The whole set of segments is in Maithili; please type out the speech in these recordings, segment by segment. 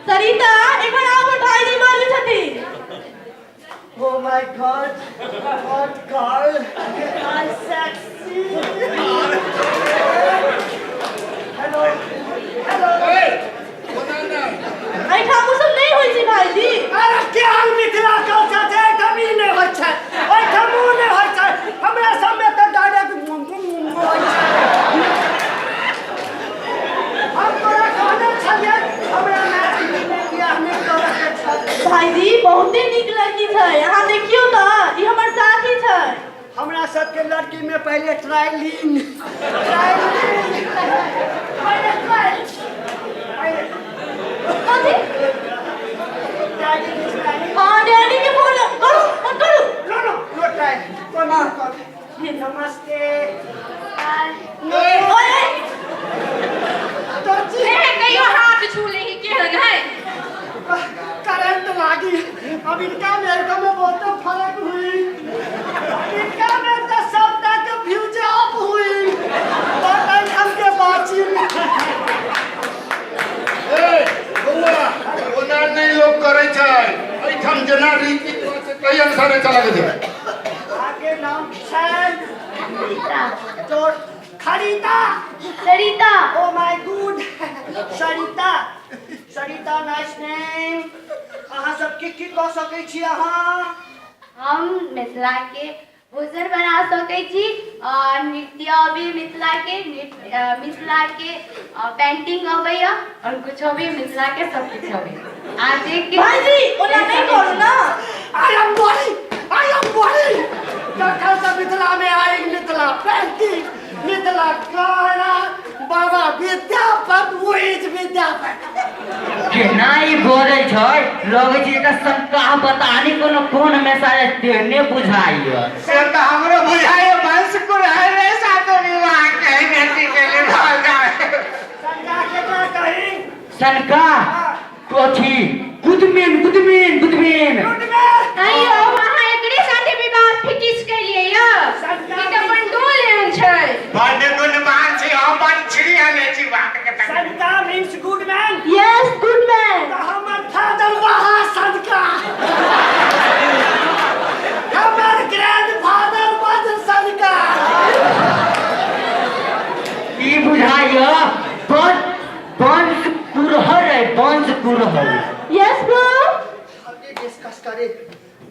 सरिता, एखन आबू, भाईजी बाजू छथिन। Oh my God, what girl, I sexy. Hello, hello. एहिठाम ओ सब नहि होइ छै भाईजी। अरे केहन मिथिला कल्चर छै, एहिठाम ई नहि होइ छै, ओहिठाम ओ नहि होइ छै। हमरा सबमे तऽ डायरेक्ट होइ छै। हम तोरा कहने छलियै, हमरा मैथिलीमे बियाह नहि करऽके छल। भाईजी, बहुते नीक लड़की छै, अहाँ देखियौ तऽ, ई हमर साथी छै। हमरा सबके लड़कीमे पहिले ट्रायलिन, ट्रायलिन, पहिले ट्रायल, पहिले कथी? ट्रायलिन, ट्रायलिन। हाँ, डैडी के फोन करू, फोन करू। नो नो नो ट्रायल, कोनो नमस्ते। ओए ओए। तो जी। ए, कहियो हाथ छू लेही, केहन है? करंट लागी। अब इनका में एकदम में बहुत फर्क हुई। इनका में तो सबटा के फ्यूज ऑफ हुई और हम के बाची। ए बौआ, ओना नहि लोक करै छै। एहिठाम जेना रीति रिवाज छै, ताहि अनुसारे चलऽ के छै। आगे नाम छै तो खरीदा। Sarita. Oh my good, Sarita, Sarita, nice name. अहाँ सब की की कऽ सकै छी अहाँ? हम मिथिला के भोजन बना सकै छी और नृत्य भी, मिथिला के नृत्य, मिथिला के पेंटिंग अबैया और कुछो भी, मिथिला के सब किछु अबैया। आ देख के भाईजी, ओना नहि करू ना। I am body, I am body. जखन से मिथिला में आई, मिथिला पेंटिंग, मिथिला गाना, बाबा विद्यापति, who is Vidyapati? केना ई बजै छै, लगै छै एकर शंका पता नहि कोनो कोन में सारे तेहने बुझाइय। से तऽ हमरो बुझाइए, वंश कुरहरे साथ विवाह कहीं नहीं के भऽ जाए। शंका केकरा कही? शंका कथी? Good man, good man, good man. Good man. आइयो, अहाँ एकरे साथे विवाह फिक्स केलियै यऽ? ई तऽ पंडोल एहन छै। बड गुणवान छी, हम बड छिड़ी आने छी बात के तक। शंका means good man. Yes, good man. तऽ हमर फादर वहा शंका, हमर ग्रैंड फादर वाज शंका। ई बुझाइय वंश, वंश कुरहर है, वंश कुरहर। Yes bro. अभी डिस्कस करे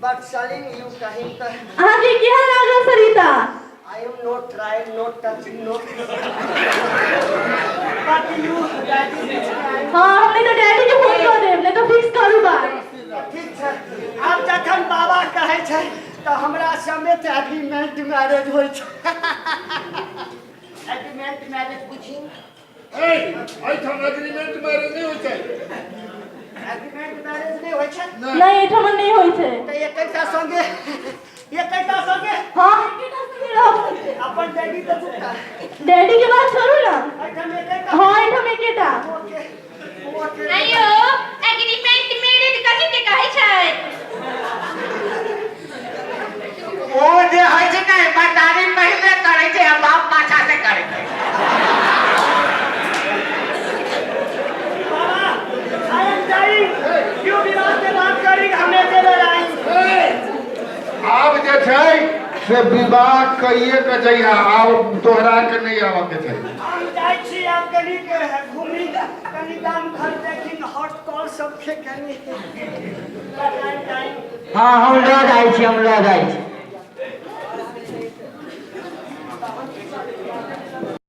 बट सेलिंग you कहीं तऽ। अहाँके केहन लागल Sarita? I am not trying, not touching, not. But you, that is trying. हाँ, हम नहि तऽ डैडी के फोन कऽ देब, नहि तऽ फिक्स करू बात। ठीक छै, आब जखन बाबा कहै छै तऽ हमरा समेत एग्रीमेंट मैरिज होइ छै। एग्रीमेंट मैरिज बुझी। ए, एहिठाम एग्रीमेंट मैरिज नहि होइ छै। एग्रीमेंट मैरिज नहि होइ छै? नहि, एहिठाम नहि होइ छै। तऽ एकेटा संगे, एकेटा संगे? हाँ, एकेटा संगे रहब। अपन डैडी तऽ दूटा। डैडी के बात छोड़ू ना। एहिठाम एकेटा? हाँ, एहिठाम एकेटा। Okay okay. आइयो, एग्रीमेंट मैरिज कथी के कहै छै? ओ जे होइ छै ने, मतारी पहिले करै छै आ बाप पाछा से करै छै। बाबा, I am dying. You विवाह के बात करी, हमें अकेले आई। आब जे छै से विवाह कइए के जइहा, आब तोहरा के नहि आबऽ के छै। हम जाइ छी आब, कनी के घूमी, कनी गाम घर देखी, हॉट कॉल सबके कनी। But I am dying. हाँ, हम लऽ जाइ छी, हम लऽ जाइ छी।